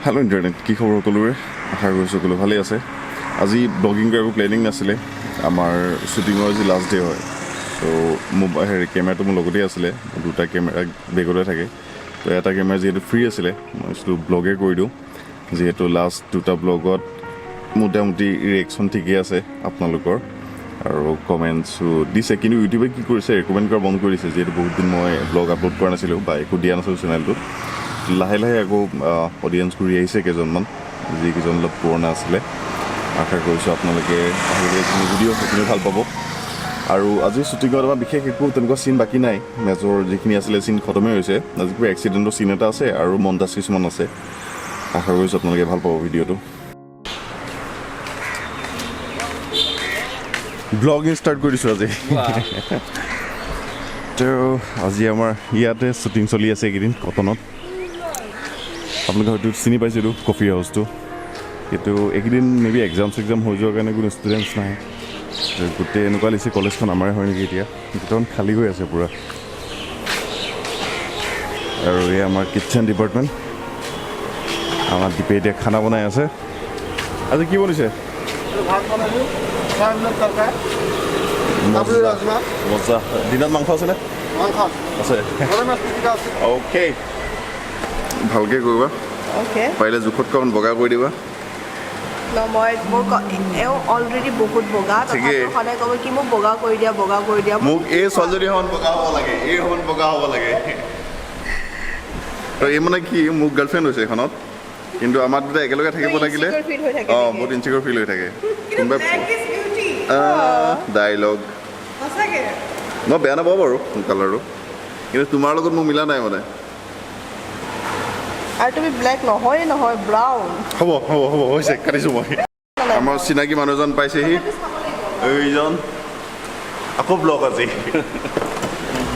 Hello' internet, কি খবৰ সকলোৰে? আশা কৰিছোঁ সকলো ভালেই আছে। আজি ব্লগিং কৰাৰ একো প্লেনিং নাছিলে। আমাৰ শ্বুটিঙৰ আজি লাষ্ট ডে হয়। ত' মোৰ হেৰি কেমেৰাটো মোৰ লগতেই আছিলে, দুটা কেমেৰা বেগতে থাকে। ত' এটা কেমেৰা যিহেতু ফ্ৰী আছিলে, মই ভাবিছিলোঁ ব্লগে কৰি দিওঁ, যিহেতু লাষ্ট দুটা ব্লগত মোটামুটি ৰিয়েকশ্যন ঠিকেই আছে আপোনালোকৰ আৰু কমেণ্টছো দিছে। কিন্তু ইউটিউবে কি কৰিছে, ৰেকমেণ্ড কৰা বন্ধ কৰি দিছে, যিহেতু বহুত দিন মই ব্লগ আপলোড কৰা নাছিলোঁ বা একো দিয়া নাছিলোঁ চেনেলটোত। লাহে লাহে আকৌ অডিয়েঞ্চ ঘূৰি আহিছে কেইজনমান, যিকেইজন অলপ পুৰণা আছিলে। আশা কৰিছোঁ আপোনালোকে আহিলে যিখিনি ভিডিঅ' সেইখিনিও ভাল পাব। আৰু আজি শ্বুটিঙত আমাৰ বিশেষ একো তেনেকুৱা চিন বাকী নাই। মেজৰ যিখিনি আছিলে চিন খতমেই হৈছে। আজি কিবা এক্সিডেণ্টৰ চিন এটা আছে আৰু মন্টাজ কিছুমান আছে। আশা কৰিছোঁ আপোনালোকে ভাল পাব ভিডিঅ'টো। ব্লগিং ষ্টাৰ্ট কৰি দিছোঁ আজি। তো আজি আমাৰ ইয়াতে শ্বুটিং চলি আছে এইকেইদিন কটনত। আপোনালোকে হয়তো চিনি পাইছিলোঁ কফি হাউচটো। কিন্তু এইকেইদিন মে বি এক্সাম চেক্সাম হৈ যোৱাৰ কাৰণে কোনো ষ্টুডেণ্টছ নাই। তো গোটেই এনেকুৱা লাগিছে কলেজখন আমাৰে হয় নেকি এতিয়া, গোটেইখন খালী হৈ আছে পূৰা। আৰু এই আমাৰ কিটচেন ডিপাৰ্টমেণ্ট। আমাৰ দীপে এতিয়া খানা বনাই আছে। আজি কি বনিছে? ভাত বনাইছোঁ, চয়াবিনৰ তৰকাৰী, কাবুলি ৰাজমা। মজা। দিনত মাংস আছেনে? মাংস। আছে। গৰৈ মাছ পিটিকা আছে। অ'কে, ভালকৈ কৰিবা। অ'কে। পাৰিলে জোখতকৈ অকণ বগা কৰি দিবা। ন, মই মোৰ এওঁ অলৰেডি বহুত বগা। ঠিকেই। তথাপিও সদায় ক'ব কি মোক বগা কৰি দিয়া, বগা কৰি দিয়া। মোক এই ছোৱালীজনী সমান বগা হ'ব লাগে, এই সমান বগা হ'ব লাগে। তো এই মানে কি, মোৰ গাৰ্লফ্ৰেণ্ড হৈছে এইখনত, কিন্তু আমাৰ দুটা একেলগে থাকিব তো লাগিলে insecure feel হৈ থাকে অঁ, নেকি? বহুত ইনচিকিউৰ ফিল হৈ থাকে। কোনোবাই ব্লেক is beauty. Dialog. সঁচাকে। মই বেয়া নাপাওঁ বাৰু কালাৰটো, কিন্তু তোমাৰ লগত মোৰ মিলা নাই মানে। আৰু তুমি ব্লেক নহয় নহয়, ব্ৰাউন। হ'ব হ'ব হ'ব, হৈছে, কাটিছোঁ মই। আমাৰ চিনাকি মানুহ এজন পাইছেহি, এইজন। আকৌ ব্লগ আজি।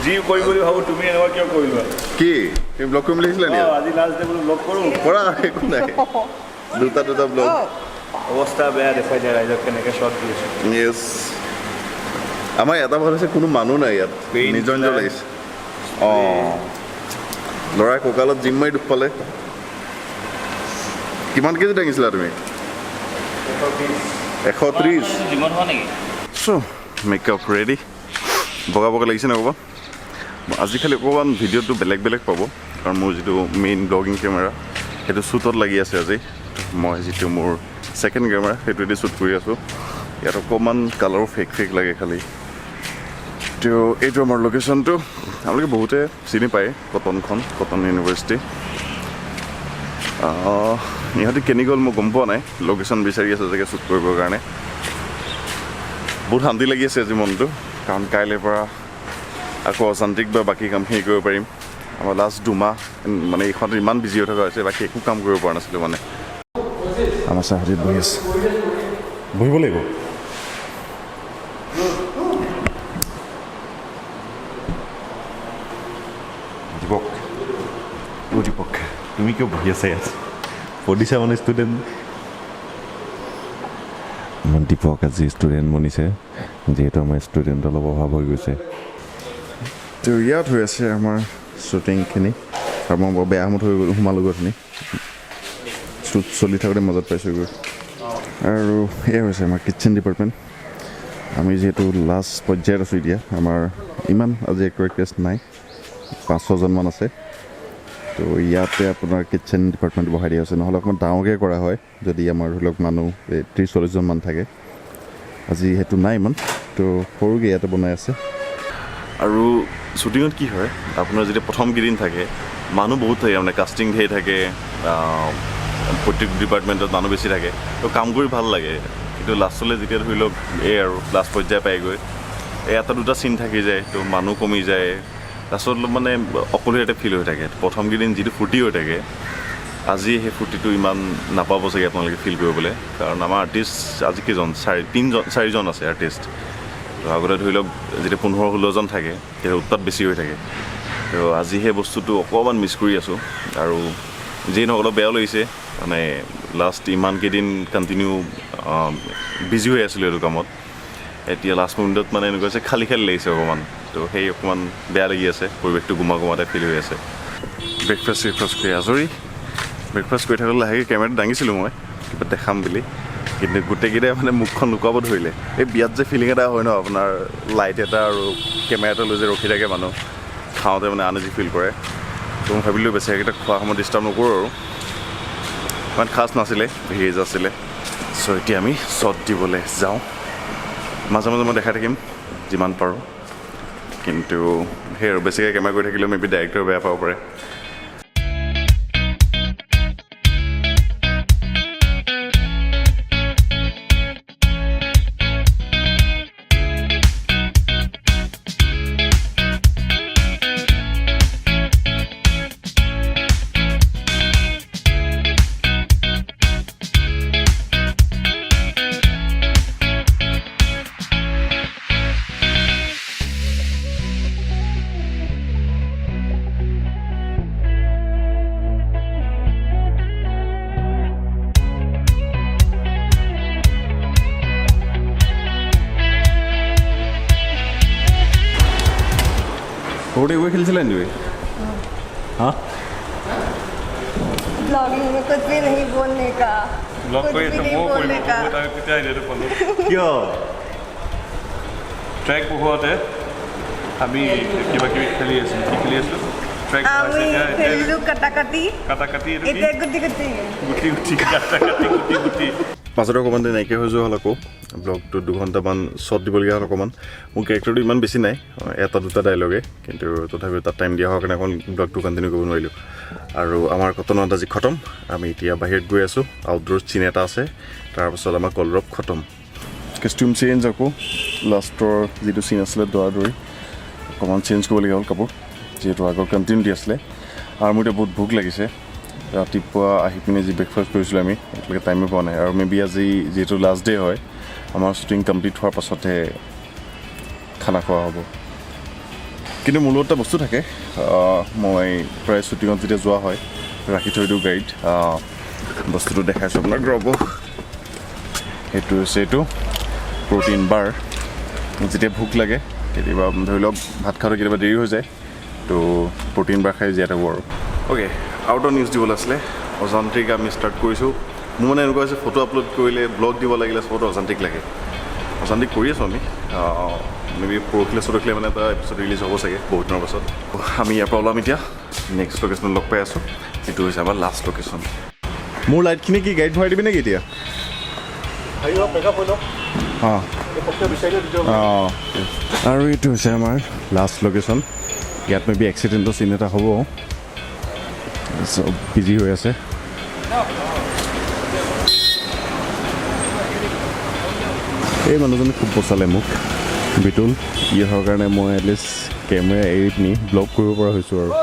যি কৰিম বুলি ভাবোঁ, তুমি এনেকুৱা কিয় কৰিলোৱা? কি, তুমি ব্লগ কৰিম বুলি আহিছিলা নেকি? আজি লাষ্ট ডে বোলো ব্লগ কৰোঁ। কৰা, একো নাই, দুটা দুটা ব্লগ। অৱস্থা বেয়া দেখুৱাই দিয়া ৰাইজক, কেনেকৈ শ্বট দি আছোঁ। য়েছ, আমাৰ এটা ভাল হৈছে, কোনো মানুহ নাই ইয়াত। Pain নিজৰ নিজৰ killer. লাগিছে। অঁ, ল'ৰাই কঁকালত জিম মাৰি দুখ পালে। কিমান কেজি দাঙিছিলা তুমি? 130। জিমত হোৱা নেকি? চ' মেকআপ ৰেডি। বগা বগা লাগিছে ন অকণমান? আজি খালি অকণমান ভিডিঅ'টো বেলেগ বেলেগ পাব, কাৰণ মোৰ যিটো মেইন ব্লগিং কেমেৰা সেইটো শ্বুটত লাগি আছে। আজি মই যিটো মোৰ ছেকেণ্ড কেমেৰা সেইটোৱেদি শ্বুট কৰি আছোঁ। ইয়াত অকণমান কালাৰো ফেক ফেক লাগে খালি। তো এইটো আমাৰ লোকেশ্যনটো। আপোনালোকে বহুতে চিনি পায় কটনখন, কটন ইউনিভাৰ্চিটি। ইহঁতি কেনি গ'ল মই গম পোৱা নাই। লোকেশ্যন বিচাৰি আছে চাগে শ্বুট কৰিবৰ কাৰণে। বহুত শান্তি লাগি আছে আজি মনটো, কাৰণ কাইলৈৰ পৰা আকৌ অযান্ত্ৰিক বা বাকী কামখিনি কৰিব পাৰিম। আমাৰ লাষ্ট 2 মাহ মানে এইখনত ইমান বিজি হৈ থকা হৈছে, বাকী একো কাম কৰিব পৰা নাছিলোঁ। মানে আমাৰ চাহতিত বহি আছে, বহিব লাগিব। দীপক, অ' দীপক, তুমি কিয় বহি আছা ইয়াত? পঢ়িছা মানে ষ্টুডেণ্ট। আমাৰ দীপক আজি ষ্টুডেণ্ট বনিছে, যিহেতু আমাৰ ষ্টুডেণ্ট অলপ অভাৱ হৈ গৈছে। তো ইয়াত হৈ আছে আমাৰ শ্বুটিংখিনি আৰু মই বৰ বেয়া সময়ত হৈ গ'ল, সোমালোগৈ। অথনি শ্বুট চলি থাকোঁতে মাজত পাইছোঁগৈ। আৰু এয়া হৈছে আমাৰ কিটচেন ডিপাৰ্টমেণ্ট। আমি যিহেতু লাষ্ট পৰ্যায়ত আছোঁ এতিয়া, আমাৰ ইমান আজি এক্টৰ এক্ট্ৰেছ নাই, পাঁচ ছজনমান আছে। তো ইয়াতে আপোনাৰ কিটচেন ডিপাৰ্টমেণ্ট বহাই দিয়া হৈছে, নহ'লে অকণমান ডাঙৰকৈ কৰা হয় যদি আমাৰ ধৰি লওক মানুহ এই 30-40জনমান থাকে। আজি সেইটো নাই ইমান, তো সৰুকৈ ইয়াতে বনাই আছে। আৰু শ্বুটিঙত কি হয়, আপোনাৰ যেতিয়া প্ৰথম কেইদিন থাকে মানুহ বহুত থাকে, মানে কাষ্টিং ধেৰ থাকে, প্ৰত্যেক ডিপাৰ্টমেণ্টত মানুহ বেছি থাকে, তো কাম কৰি ভাল লাগে। কিন্তু লাষ্টলৈ যেতিয়া ধৰি লওক এই আৰু লাষ্ট পৰ্যায় পায়গৈ, এই এটা দুটা চিন থাকি যায়, তো মানুহ কমি যায়, লাষ্টত অলপ মানে অকলশৰীয়া এটা ফিল হৈ থাকে। প্ৰথম কেইদিন যিটো ফূৰ্তি হৈ থাকে, আজি সেই ফূৰ্তিটো ইমান নাপাব চাগে আপোনালোকে ফিল কৰিবলৈ, কাৰণ আমাৰ আৰ্টিষ্ট আজি কেইজন, চাৰি তিনিজন চাৰিজন আছে আৰ্টিষ্ট। তো আগতে ধৰি লওক যেতিয়া 15-16জন থাকে, তেতিয়া উৎপাত বেছি হৈ থাকে। তো আজি সেই বস্তুটো অকণমান মিছ কৰি আছোঁ। আৰু যিয়ে নহওক অলপ বেয়াও লাগিছে, মানে লাষ্ট ইমান কেইদিন কণ্টিনিউ বিজি হৈ আছিলোঁ এইটো কামত। এতিয়া লাষ্ট মুমেণ্টত মানে এনেকুৱা হৈছে, খালী খালী লাগিছে অকণমান। তো সেই অকণমান বেয়া লাগি আছে, পৰিৱেশটো গোমা গোমাতে ফিল হৈ আছে। ব্ৰেকফাষ্ট চেকফাষ্ট কৰি আজৰি। ব্ৰেকফাষ্ট কৰি থাকোঁতে লাহেকৈ কেমেৰাটো দাঙিছিলোঁ মই কিবা দেখাম বুলি, কিন্তু গোটেইকেইটাই মানে মুখখন লুকুৱাব ধৰিলে। এই বিয়াত যে ফিলিং এটা হয় ন আপোনাৰ, লাইট এটা আৰু কেমেৰা এটা লৈ যে ৰখি থাকে মানুহ খাওঁতে, মানে আনইজি ফিল কৰে। তো মই ভাবিলোঁ বেচেৰাকেইটা খোৱা সময়ত ডিষ্টাৰ্ব নকৰোঁ আৰু। ইমান খাচ নাছিলে, ভেজ আছিলে। চ' এতিয়া আমি শ্বট দিবলৈ যাওঁ। মাজে মাজে মই দেখাই থাকিম যিমান পাৰোঁ, কিন্তু সেই আৰু বেছিকৈ কেমেৰা কৰি থাকিলেও মে বি ডাইৰেক্টৰ বেয়া পাব পাৰে। সৰুতে এইবোৰ খেলিছিলা নেকি? হা। ब्लॉगिंग में कुछ भी नहीं बोलने का। ব্লগ कुछ কৰি भी আছো नहीं ময়ো কৰিব। बोलने का। মই তাক তেতিয়া আইডিয়াটো পালোঁ। কিয়? ট্ৰেক বহুৱাওঁতে আমি কিবা কিবি খেলি আছিলোঁ। কি খেলি আছিলোঁ? ট্ৰেক আমি খেলিলো কটাকটি। কাটা কাটি, এইটো কি? এতিয়া গুটি গুটি। গুটি গুটি, কাটা কাটি, গুটি গুটি। মাজতে অকণমান দেৰি নাইকিয়া হৈ যোৱা হ'ল। আকৌ ব্লগটো 2 ঘণ্টামান শ্বট দিবলগীয়া হ'ল অকণমান। মোৰ কেৰেক্টাৰটো ইমান বেছি নাই, এটা দুটা ডাইলগে, কিন্তু তথাপিও তাত টাইম দিয়া হোৱাৰ কাৰণে অকণ ব্লগটো কণ্টিনিউ কৰিব নোৱাৰিলোঁ। আৰু আমাৰ কটনত আজি খতম। আমি এতিয়া বাহিৰত গৈ আছোঁ, আউটড'ৰ চিন এটা আছে, তাৰপাছত আমাৰ কলৰৱ খতম। কষ্টিউম চেঞ্জ আকৌ, লাষ্টৰ যিটো চিন আছিলে দৌৰা দৌৰি, অকণমান চেঞ্জ কৰিবলগীয়া হ'ল কাপোৰ, যিহেতু আগৰ কণ্টিনিউটি আছিলে। আৰু মোৰ এতিয়া বহুত ভোক লাগিছে। ৰাতিপুৱা আহি পিনে যি ব্ৰেকফাষ্ট কৰিছিলোঁ আমি, এতিয়ালৈকে টাইমেই পোৱা নাই। আৰু মে বি আজি যিহেতু লাষ্ট ডে হয় আমাৰ, শ্বুটিং কমপ্লিট হোৱাৰ পাছতহে খানা খোৱা হ'ব। কিন্তু মোৰ লগত এটা বস্তু থাকে। মই প্ৰায় শ্বুটিঙত যেতিয়া যোৱা হয়, ৰাখি থৈ দিওঁ গাড়ীত। বস্তুটো দেখাইছোঁ আপোনাক, ৰ'ব। সেইটো হৈছে এইটো প্ৰ'টিন বাৰ। যেতিয়া ভোক লাগে কেতিয়াবা, ধৰি লওক ভাত খাওঁতে কেতিয়াবা দেৰি হৈ যায়, তো প্ৰ'টিন বাৰ খাই জীয়াই থাকোঁ আৰু। অ'কে, আৰু এটা নিউজ দিবলৈ আছিলে। অযান্ত্ৰিক আমি ষ্টাৰ্ট কৰিছোঁ। মোৰ মানে এনেকুৱা হৈছে, ফটো আপলোড কৰিলে, ব্লগ দিব লাগিলে চবতে অযান্ত্ৰিক লাগে। অযান্ত্ৰিক কৰি আছোঁ আমি। মে বি পৰহিলে চৰহিলে মানে এটা এপিছড ৰিলিজ হ'ব চাগে বহুত দিনৰ পাছত। আমি ইয়াৰ পৰা ওলাম এতিয়া, নেক্সট লোকেশ্যনত লগ পাই আছোঁ, যিটো হৈছে আমাৰ লাষ্ট লোকেশ্যন। মোৰ লাইটখিনি কি গাড়ীত ভৰাই দিবি নেকি এতিয়া? অঁ। অঁ, আৰু এইটো হৈছে আমাৰ লাষ্ট লোকেশ্যন। ইয়াত মে বি এক্সিডেণ্টৰ চিন এটা হ'ব। চব বিজি হৈ আছে। এই মানুহজনে খুব বচালে মোক, বিতুল। ই অহাৰ কাৰণে মই এটলিষ্ট কেমেৰা এৰি পিনি ব্লগ কৰিব পৰা হৈছোঁ। আৰু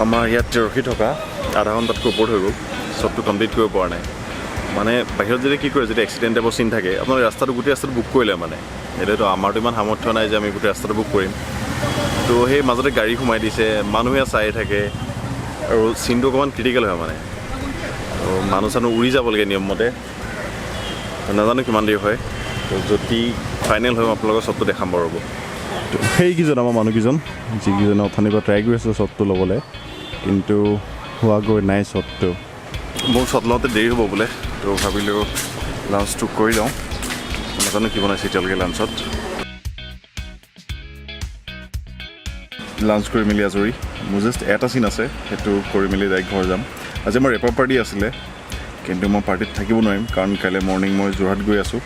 আমাৰ ইয়াত ৰখি থকা আধা ঘণ্টাতকৈ ওপৰত হৈ গ'ল, চবটো কমপ্লিট কৰিব পৰা নাই। মানে বাহিৰত যেতিয়া কি কৰে, যেতিয়া এক্সিডেণ্ট টাইপৰ চিন থাকে, আপোনাৰ ৰাস্তাটো, গোটেই ৰাস্তাটো বুক কৰিলে, মানে এতিয়াতো আমাৰতো ইমান সামৰ্থ্য নাই যে আমি গোটেই ৰাস্তাটো বুক কৰিম। তো সেই মাজতে গাড়ী সোমাই দিছে, মানুহে চাই থাকে আৰু চিনটো অকণমান ক্ৰিটিকেল হয়। মানে তো মানুহ চানুহ উৰি যাব লাগে নিয়মমতে। নাজানো কিমান দেৰি হয়। তো যদি ফাইনেল হয়, মই আপোনালোকৰ চবটো দেখাম বাৰু, ৰ'ব। তো সেইকেইজন আমাৰ মানুহকেইজন, যিকেইজনে অথনিৰ পৰা ট্ৰাই কৰি আছে শ্বটটো ল'বলৈ, কিন্তু হোৱাগৈ নাই শ্বটটো। মোৰ শ্বট লওঁতে দেৰি হ'ব বোলে, তো ভাবিলোঁ লাঞ্চটো কৰি লওঁ। নাজানো কি বনাইছে এতিয়ালৈকে লাঞ্চত। লাঞ্চ কৰি মেলি আজৰি। মোৰ জাষ্ট এটা চিন আছে, সেইটো কৰি মেলি ডাইৰেক্ট ঘৰ যাম। আজি আমাৰ ৰেপৰ পাৰ্টি আছিলে, কিন্তু মই পাৰ্টিত থাকিব নোৱাৰিম, কাৰণ কাইলৈ মৰ্ণিং মই যোৰহাট গৈ আছোঁ।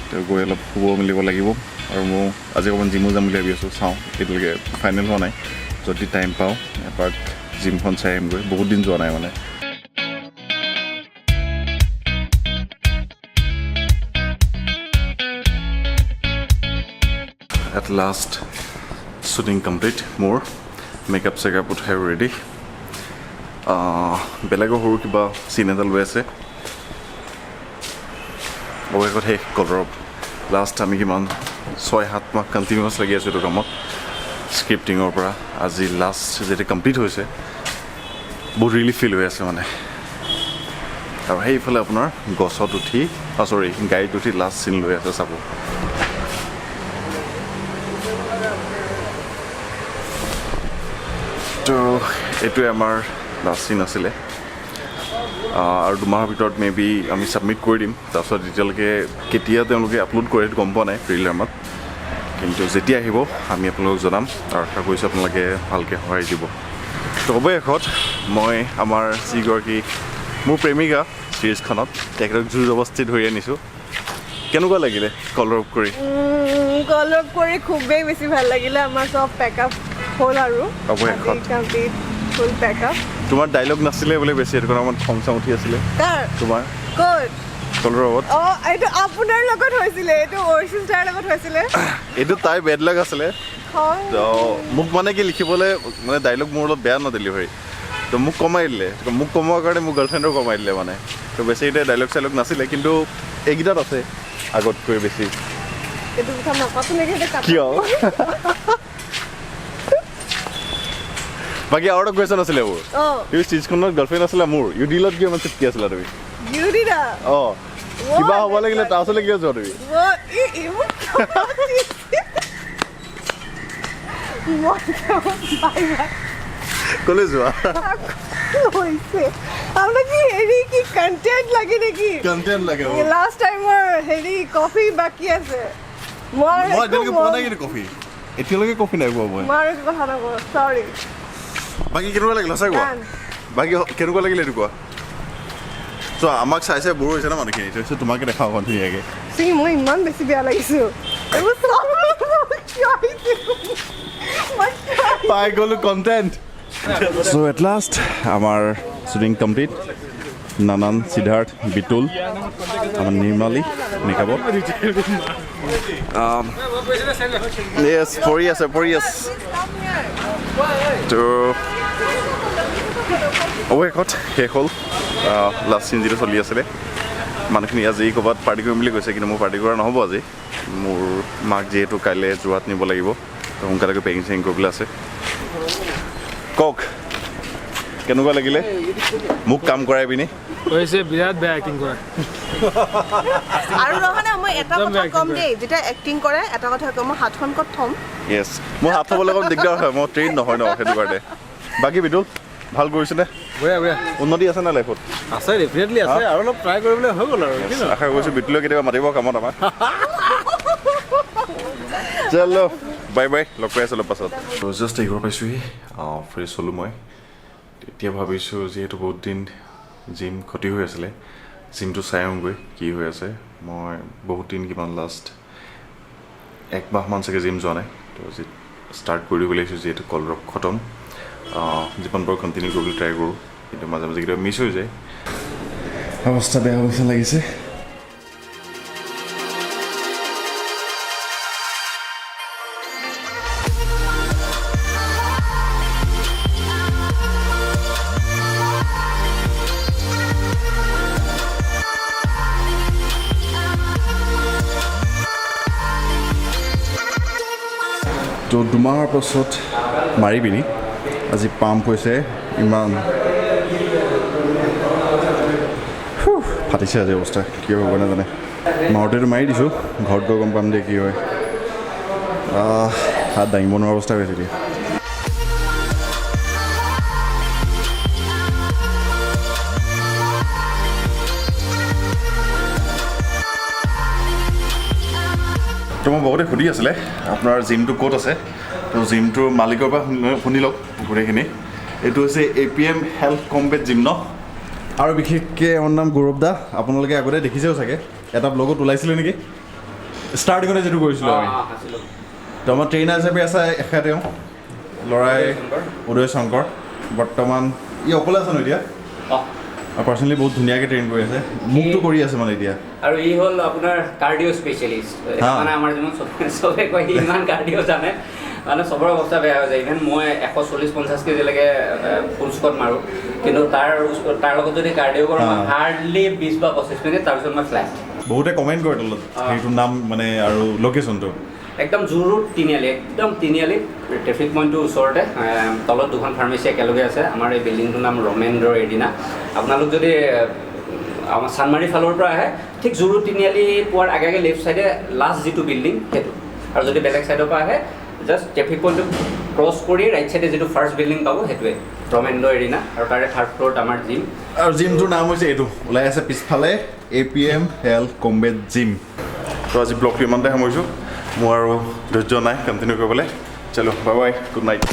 তো গৈ অলপ শুব মেলিব লাগিব। আৰু মোৰ আজি অকণমান জিমো যাম বুলি ভাবি আছোঁ। চাওঁ, এতিয়ালৈকে ফাইনেল হোৱা নাই। যদি টাইম পাওঁ, এপাক জিমখন চাই আহিমগৈ। বহুত দিন যোৱা নাই মানে। At last shooting complete. মোৰ মেকআপ চেকআপ উঠাই ৰেডি। বেলেগৰ সৰু কিবা চিন এটা লৈ আছে। অৱশেষত শেষ কলৰৱ। লাষ্ট আমি কিমান 6-7 মাহ কণ্টিনিউৱাছ লাগি আছোঁ এইটো কামত। স্ক্ৰিপ্টিঙৰ পৰা আজি লাষ্ট যেতিয়া কমপ্লিট হৈছে, বহুত ৰিলিফ ফিল হৈ আছে মানে। আৰু সেইফালে আপোনাৰ গছত উঠি, চৰি, গাড়ীত উঠি লাষ্ট চিন লৈ আছে, চাব। তো এইটোৱে আমাৰ লাষ্ট চিন আছিলে আৰু 2 মাহৰ ভিতৰত মে বি আমি ছাবমিট কৰি দিম। তাৰপিছত এতিয়ালৈকে কেতিয়া তেওঁলোকে আপলোড কৰে সেইটো গম পোৱা নাই ৰিল ৰামাত, কিন্তু যেতিয়া আহিব আমি আপোনালোকক জনাম আৰু আশা কৰিছোঁ আপোনালোকে ভালকৈ সহায় দিব। তো অৱশেষত মই আমাৰ যিগৰাকী মোৰ প্ৰেমিকা চিৰিজখনত, তেখেতক জোৰ জবস্তি ধৰি আনিছোঁ। কেনেকুৱা লাগিলে কলৰৱ কৰি? কলৰৱ কৰি খুবেই বেছি ভাল লাগিলে। আমাৰ চব পেকআপ হ'ল আৰু অৱশেষত। কমপ্লিট, ফুল পেকআপ। তোমাৰ ডাইলগ নাছিলে বোলে বেছি, সেইটো কাৰণে অকণমান খং চং উঠি আছিলে। কাৰ? তোমাৰ। ক'ত? কলৰৱত। অঁ, এইটো আপোনাৰ লগত হৈছিলে, এইটো অৰিজিন ষ্টাৰৰ লগত হৈছিলে। এইটো তাইৰ বেড লাক আছিলে। খং। তো মোক মানে কি লিখিবলৈ মানে ডাইলগ মোৰ অলপ বেয়া ন ডেলিভাৰী, তো মোক কমাই দিলে। তো মোক কমোৱাৰ কাৰণে মোৰ গাৰ্লফ্ৰেণ্ডো কমাই দিলে মানে। তো বেছি এতিয়া ডাইলগ চাইলগ নাছিলে, কিন্তু এইকেইটাত আছে আগতকৈ বেছি। এইটো কথা নাপাতো নেকি, সেইটো কাটো। কিয়? বাকী আৰু এটা কুৱেশ্যন আছিলে মোৰ। তুমি ষ্টেজখনত গাৰ্লফ্ৰেণ্ড আছিলে মোৰ, ইউ ডিলত কিয় ইমান চিপকি আছিলা তুমি? ইউ দিলা? অঁ, কিবা হ'ব লাগিলে তাৰ ওচৰলৈ কিয় যোৱা তুমি? মই এইবোৰ মই বাই বাই। ক'লৈ যোৱা? হৈছে আপোনাক কি হেৰি কি কণ্টেণ্ট লাগে নেকি? কণ্টেণ্ট লাগে। লাষ্ট টাইমৰ হেৰি কফি বাকী আছে। মই মই এতিয়ালৈকে পোৱা নাই, কিন্তু কফি এতিয়ালৈকে কফি নাই পোৱা মই। মই আৰু একো কথা নকওঁ, চৰি। বাকী কেনেকুৱা লাগিল সঁচাই কোৱা? Done. বাকী কেনেকুৱা লাগিল এইটো কোৱা। চোৱা, আমাক চাই চাই বৰ হৈছে ন মানুহখিনি, তাৰপিছত তোমাকে দেখাওঁ অকণ ধুনীয়াকৈ। চি, মই ইমান বেছি বেয়া লাগিছো। এইবোৰ চব কিয় আহিছে? মই কিয় আহিছো? পাই গ'লো কণ্টেণ্ট। চ' এট লাষ্ট আমাৰ শ্বুটিং কমপ্লিট। নানান, সিদ্ধাৰ্থ, বিতুল, আমাৰ নিৰ্মালী মেকআপত। য়েছ, পৰি আছে, পৰি আছে। তো অৱশেষত শেষ হ'ল। লাষ্ট চিন যিটো চলি আছিলে, মানুহখিনি আজি ক'ৰবাত পাৰ্টি কৰিম বুলি কৈছে, কিন্তু মোৰ পাৰ্টি কৰা নহ'ব আজি। মোৰ মাক যিহেতু কাইলৈ যোৰহাট নিব লাগিব, তো সোনকালে গৈ পেকিং চেকিং কৰিবলৈ আছে। কওক, কেনেকুৱা লাগিলে মোক কাম কৰাই পিনি? হৈছে বিৰাট বেয়া এক্টিং কৰা। আৰু নহয় না, মই এটা একদম কথা বেয়া ক'ম acting। দেই, যেতিয়া এক্টিং কৰে এটা কথা ক'ম, মই হাতখন ক'ত থ'ম? য়েছ, মোৰ হাত থ'বলৈ অকণ দিগদাৰ হয়, মই ট্ৰেইন নহয় ন সেইটো কাৰণে। বাকী বিতুল, ভাল কৰিছেনে? বঢ়িয়া বঢ়িয়া। উন্নতি আছে নে লাইফত? আছে, ডেফিনেটলি আছে, আৰু অলপ ট্ৰাই কৰিবলৈ হৈ গ'ল আৰু কি ন? আশা কৰিছোঁ বিতুলে কেতিয়াবা মাতিব কামত আমাক। চলো, বাই বাই, লগ পাই আছোঁ অলপ পাছত। জাষ্ট এই ঘৰ পাইছোঁহি, ফ্ৰেছ হ'লোঁ মই। এতিয়া ভাবিছোঁ যিহেতু বহুত দিন জিম ক্ষতি হৈ আছিলে, জিমটো চাই আহোঁগৈ কি হৈ আছে। মই বহুত দিন, কিমান লাষ্ট এক মাহমান চাগে জিম যোৱা নাই। তো আজি ষ্টাৰ্ট কৰি দিব লাগিছোঁ, যিহেতু কলৰৱ খতম। যিমান পাৰোঁ কণ্টিনিউ কৰিবলৈ ট্ৰাই কৰোঁ, কিন্তু মাজে মাজে কেতিয়াবা মিছ হৈ যায়। অৱস্থা বেয়া হ'ব নিচিনা লাগিছে। তো 2 মাহৰ পাছত মাৰি পিনি আজি পাম্প হৈছে ইমান। হুহ, ফাটিছে আজি অৱস্থা, কি হ'ব নাজানে। মাৰোঁতেতো মাৰি দিছোঁ, ঘৰত গৈ গম পাম দে কি হয়। হাত দাঙিব নোৱাৰা অৱস্থা হৈছে এতিয়া। তো মোক বহুতে সুধি আছিলে আপোনাৰ জিমটো ক'ত আছে। তো জিমটোৰ মালিকৰ পৰা শুনি লওক গোটেইখিনি। এইটো হৈছে A P M health combat gym ন। আৰু বিশেষকৈ এওঁৰ নাম গৌৰৱ দা, আপোনালোকে আগতে দেখিছেও চাগে, এটা ব্লগত ওলাইছিলে নেকি ষ্টাৰ্টিঙতে যিটো কৰিছিলোঁ আমি। তো আমাৰ ট্ৰেইনাৰ হিচাপে আছে এখেত, তেওঁ ল'ৰাই উদয় শংকৰ। বৰ্তমান ই অকলে আছে ন এতিয়া, আৰু পাৰ্চনেলি বহুত ধুনীয়াকৈ ট্ৰেইন কৰি আছে, মোকতো কৰি আছে মানে এতিয়া। আৰু ই হ'ল আপোনাৰ কাৰ্ডিঅ' স্পেচিয়েলিষ্ট। মানে আমাৰ যিমান চবে কয় সি ইমান কাৰ্ডিঅ' জানে, মানে চবৰে অৱস্থা বেয়া হৈ যায়। ইভেন মই 140-50 কেজিলৈকে ফুল স্কট মাৰোঁ, কিন্তু তাৰ লগত যদি কাৰ্ডিঅ' কৰোঁ, মই হাৰ্ডলি 20 বা 25 মিনিট, তাৰপিছত মই ফ্লেট। বহুতে কমেণ্ট কৰে তলত সেইটোৰ নাম মানে আৰু লোকেশ্যনটো। একদম জুৰোড তিনিআলি, একদম তিনিআলি ট্ৰেফিক পইণ্টটোৰ ওচৰতে, তলত দুখন ফাৰ্মাচী একেলগে আছে। আমাৰ এই বিল্ডিংটোৰ নাম ৰমেন্দ্ৰ এৰিনা। আপোনালোক যদি আমাৰ চানমাৰী ফালৰ পৰা আহে, ঠিক জুৰোড তিনিআলি পোৱাৰ আগে আগে লেফ্ট ছাইডে লাষ্ট যিটো বিল্ডিং সেইটো। আৰু যদি বেলেগ ছাইডৰ পৰা আহে, জাষ্ট ট্ৰেফিক পইণ্টটো ক্ৰছ কৰি ৰাইট ছাইডে যিটো ফাৰ্ষ্ট বিল্ডিং পাব, সেইটোৱে ৰমেন্দ্ৰ এৰিনা, আৰু তাৰে থাৰ্ড ফ্ল'ৰত আমাৰ জিম। আৰু জিমটোৰ নাম হৈছে এইটো ওলাই আছে পিছফালে, এপিএম হেল্থ কম্বেট জিম। তো আজি ব্লগটো ইমানতে সামৰিছোঁ, মোৰ আৰু ধৈৰ্য নাই কণ্টিনিউ কৰিবলৈ। চলো, বাই বাই, গুড নাইট।